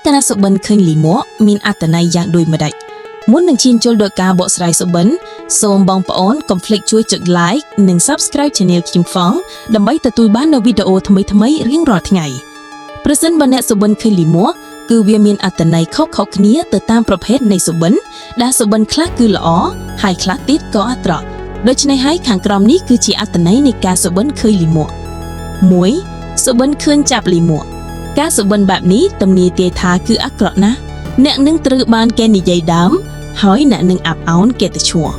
ការសុបិនឃើញលីមួកមានអត្ថន័យយ៉ាងដូចម្តេចមុននឹងឈានចូលដល់ការបកស្រាយសុបិនសូមបងប្អូនកុំភ្លេចជួយចុច Like និង Subscribe Channel ខ្ញុំហ្វងដើម្បីទទួលបាននូវវីដេអូថ្មីៗរៀងរាល់ថ្ងៃប្រសិនបើអ្នកសុបិនឃើញលីមួកគឺវាមានអត្ថន័យខុសៗគ្នាទៅតាមប្រភេទនៃសុបិនដែលសុបិនខ្លះគឺល្អហើយខ្លះទៀតក៏អាក្រក់ដូច្នេះហើយខាងក្រោមនេះគឺជាអត្ថន័យនៃការសុបិនឃើញលីមួក1សុបិនឃើញចាប់លីមួក ការសុបិនបែបនេះទំនាយទាយថាគឺអាក្រក់ណាស់អ្នកនឹងត្រូវបានគេនិយាយដើមហើយអ្នកនឹងអាប់អោនគេទៅឈ្មោះ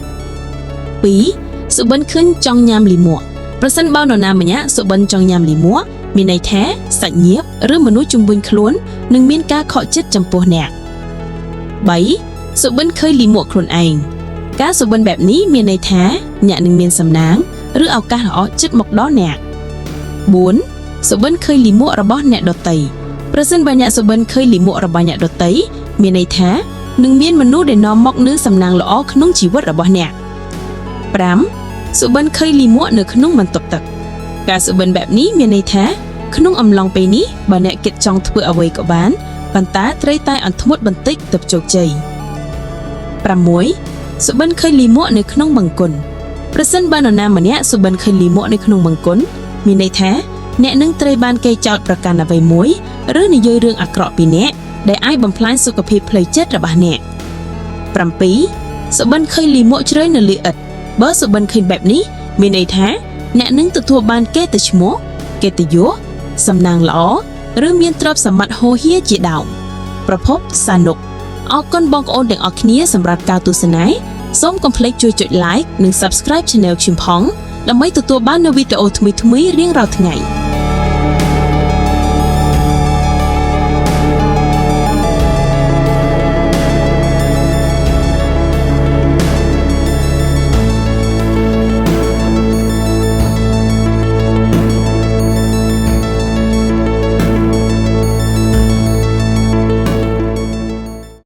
2សុបិនឃើញចង់ញ៉ាំលីមួកប្រសិនបើនរណាម្នាក់សុបិនចង់ញ៉ាំលីមួកមានន័យថាសាច់ញាតិឬមនុស្សជំវិញខ្លួននឹងមានការខកចិត្តចំពោះអ្នក3សុបិនឃើញលីមួកខ្លួនឯងការសុបិនបែបនេះមានន័យថាអ្នកនឹងមានសំណាងឬឱកាសល្អចិត្តមកដល់អ្នក4សុបិនឃើញលីមួករបស់អ្នកដទៃប្រសិនបើអ្នកសុបិនឃើញលីមួករបស់អ្នកដទៃមានន័យថានឹងមានមនុស្សដែលនាំមកនូវសំណាងល្អក្នុងជីវិតរបស់អ្នក5សុបិនឃើញលីមួកនៅក្នុងបន្ទប់ទឹកការសុបិនបែបនេះមានន័យថាក្នុងអំឡុងពេលនេះបើអ្នកគិតចង់ធ្វើអ្វីក៏បានប៉ុន្តែត្រូវតែអត់ធ្មត់បន្តិចទើបជោគជ័យ6សុបិនឃើញលីមួកនៅក្នុងបង្គន់ប្រសិនបើនរណាម្នាក់សុបិនឃើញលីមួកនៅក្នុងបង្គន់មានន័យថាអ្នកនឹងត្រូវបានគេចោទប្រកាន់អ្វីមួយឬនិយាយរឿងអាក្រក់ពីអ្នកដែលអាចបំផ្លាញសុខភាពផ្លូវចិត្តរបស់អ្នក7សុបិនឃើញលីមួកជ្រៅនៅលើឥដ្ឋបើសុបិនឃើញបែបនេះមានន័យថាអ្នកនឹងទទួលបានគេទៅឈ្មោះកិត្តិយសសំណាងល្អឬមានទ្រព្យសម្បត្តិហូរហៀជាដើមប្រភពសានុកអរគុណបងប្អូនទាំងអស់គ្នាសម្រាប់ការទស្សនាសូមកុំភ្លេចជួយចុច Like និង Subscribe Channel ខ្ញុំផងដើម្បីទទួលបាននូវវីដេអូថ្មីៗរៀងរាល់ថ្ងៃ។